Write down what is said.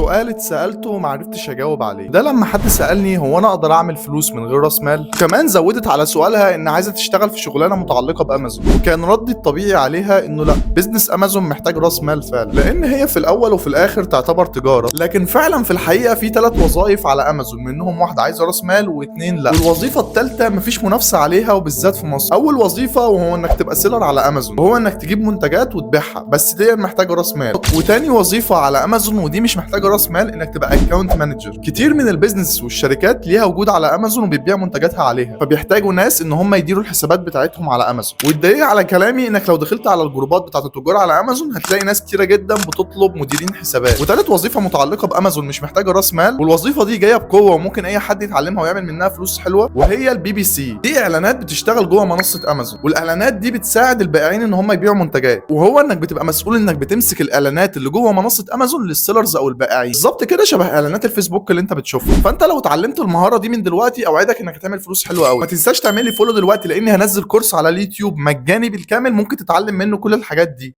سؤال اتسالته ومعرفتش اجاوب عليه. ده لما حد سالني هو انا اقدر اعمل فلوس من غير راس مال؟ كمان زودت على سؤالها ان عايزه تشتغل في شغلانة متعلقه بامازون، وكان ردي الطبيعي عليها انه لا، business امازون محتاج راس مال فعلا، لان هي في الاول وفي الاخر تعتبر تجاره. لكن فعلا في الحقيقة في 3 وظائف على امازون، منهم واحدة عايزه راس مال واثنين لا، والوظيفة الثالثة مفيش منافسه عليها وبالذات في مصر. اول وظيفة وهو انك تبقى seller على امازون، وهو انك تجيب منتجات وتبيعها، بس دي محتاجه راس مال. وتاني وظيفة على امازون ودي مش محتاجه راس مال، انك تبقى account manager. كتير من ال business والشركات ليها وجود على امازون وبتبيع منتجاتها عليها، فبيحتاجوا ناس ان هم يديروا الحسابات بتاعتهم على امازون. والدليل على كلامي انك لو دخلت على الجروبات بتاعت التجار على امازون هتلاقي ناس كتيرة جدا بتطلب مديرين حسابات. وتالت وظيفة متعلقه بامازون مش محتاجه راس مال، والوظيفة دي جاية بقوة وممكن اي حد يتعلمها ويعمل منها فلوس حلوه، وهي ال PPC. دي اعلانات بتشتغل جوه منصة امازون، والاعلانات دي بتساعد البائعين ان هم يبيعوا منتجات، وهو انك بتبقى مسؤول انك بتمسك الاعلانات اللي جوه منصة امازون لل sellers او البائعين، بالظبط كده شبه اعلانات الفيسبوك اللي انت بتشوفها. فانت لو اتعلمت المهارة دي من دلوقتي اوعدك انك هتعمل فلوس حلوة قوي. ما تنساش تعمل لي follow دلوقتي، لاني هنزل كورس على اليوتيوب مجاني بالكامل ممكن تتعلم منه كل الحاجات دي.